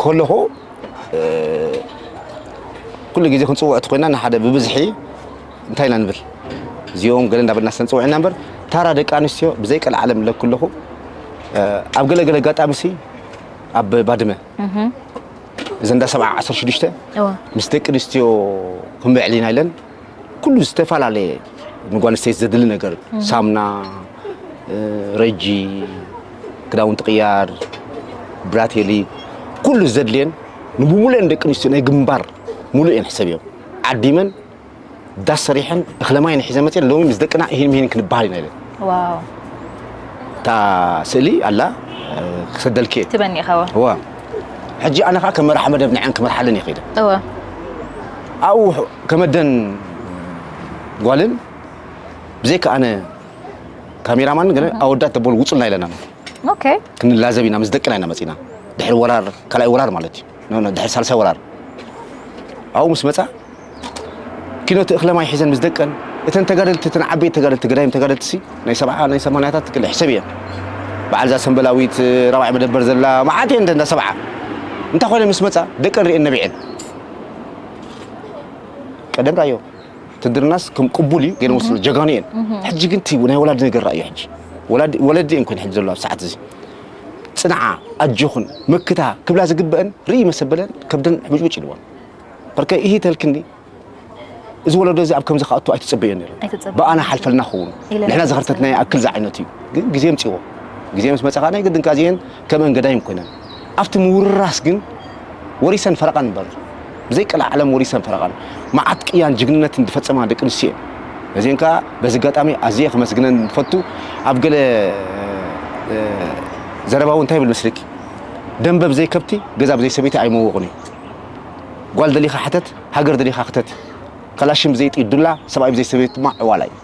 ከለኹ ኩሉ ግዜ ክንፅውዕ እቲ ኮይና ንሓደ ብብዝሒ እንታይ ኢና ንብል እዚኦም ገለ እንዳበልና ስንፅውዕ ኢና እምበር ታራ ደቂ ኣንስትዮ ብዘይ ቀልዓለም ለኩ ኣለኹ ኣብ ገለ ገለ ኣጋጣሚ ሲ ኣብ ባድመ እዘ እንዳ ሰብዓ ዓሰርተ ሽዱሽተ ምስ ደቂ ኣንስትዮ ክንብዕል ኢና ኢለን ኩሉ ዝተፈላለየ ንጓል ኣንስተይቲ ዘድሊ ነገር ሳምና ረጂ ክዳውንቲ ቅያር ብራቴሊ ኩሉ ዘድልየን ንብሙሉእን ደቂ ኣንስትዮ ናይ ግንባር ሙሉእ እየን ሕሰብ እዮም ዓዲመን ዳስ ሰሪሐን እኽለ ማይን ሒዘ መፅየን ሎሚ ምስ ደቅና ይህን ምሂን ክንበሃል ኢና ኢለን ዋው እታ ስእሊ ኣላ ክሰደልክ እየ ትበኒ ኢኻ ዋ ዋ ሕጂ ኣነ ከዓ ከም መራሕ መደብ ንዐን ክመርሓለን እየ ከይደ እወ ኣብኡ ከመደን ጓልን ብዘይካ ኣነ ካሜራማን ገለ ኣወዳት ተበሉ ውፁልና ኢለና ኦኬ ክንላዘብ ኢና ምስ ደቅና ኢና መፂና ድሕሪ ወራር ካልኣይ ወራር ማለት እዩ ኖ፣ ኖ፣ ድሕሪ ሳልሳይ ወራር ኣብኡ ምስ መፃ ኪኖ እቲ እኽለ ማይ ሒዘን ምስ ደቀን እተን ተጋደልቲ እተን ዓበይቲ ተጋደልቲ ገዳይም ተጋደልቲ ሲ ናይ ሰብዓ ናይ ሰማንያታት ክል ሕሰብ እየን በዓል እዛ ሰንበላዊት ራብዓይ መደበር ዘላ መዓት እየን እንዳ ሰብዓ እንታይ ኮይነ ምስ መፃ ደቀን ርእየን ነቢዐን ቀደም ራዮ ትድርናስ ከም ቅቡል እዩ ገለ ወስዶ ጀጋኑ እየን ሕጂ ግን እቲ ናይ ወላዲ ነገር ራእዮ ሕጂ ወላዲ ወለዲ እየን ኮይነ ሕጂ ዘሎ ኣብ ሰዓት እዚ ፅንዓ ኣጆኹን መክታ ክብላ ዝግበአን ርኢ መሰበለን ከብደን ሕቡጭቡጭ ኢልወን ርከ ይሂ ተልክኒ እዚ ወለዶ እዚ ኣብ ከምዚ ክኣቱ ኣይትፅበዮ ነይሩ ኣይትፅበዮ። ብኣና ሓልፈልና ክውን ኢለ ንሕና ነበር። ዝኸርተትና ይኣክል ዝዓይነቱ እዩ ግን ግዜ ምፅዎ ግዜ ምስ መፀ ከዓ ናይ ግድን ካዚየን ከምአን ገዳይም ኮይነን ኣብቲ ምውርራስ ግን ወሪሰን ፈረቓን እምበር ብዘይ ቀልዓለም ወሪሰን ፈረቓን መዓት ቅያን ጅግንነትን ዝፈፀማ ደቂ ኣንስትዮ እየን ነዚአን ከዓ በዚ ኣጋጣሚ ኣዝየ ከመስግነን ንፈቱ ኣብ ገለ እ፣ ዘረባ እውን እንታይ ይብል መስልኪ ደንበ ብዘይ ከብቲ ገዛ ብዘይ ሰበይቲ ኣይመወቕን እዩ ጓል ደሊኻ ሕተት ሃገር ደሊኻ ክተት ካላሽን ብዘይ ጥይት ዱላ ሰብኣይ ብዘይ ሰበይቲ ድማ ዕዋላ እዩ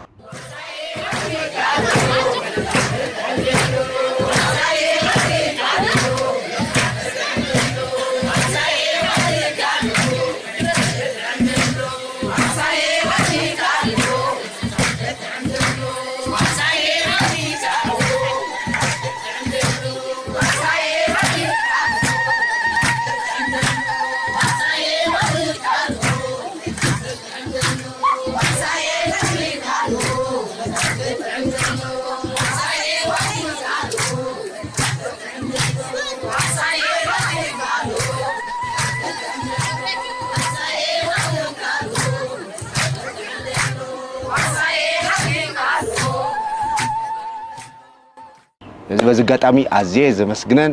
እዚ በዚ ኣጋጣሚ ኣዝየ ዘመስግነን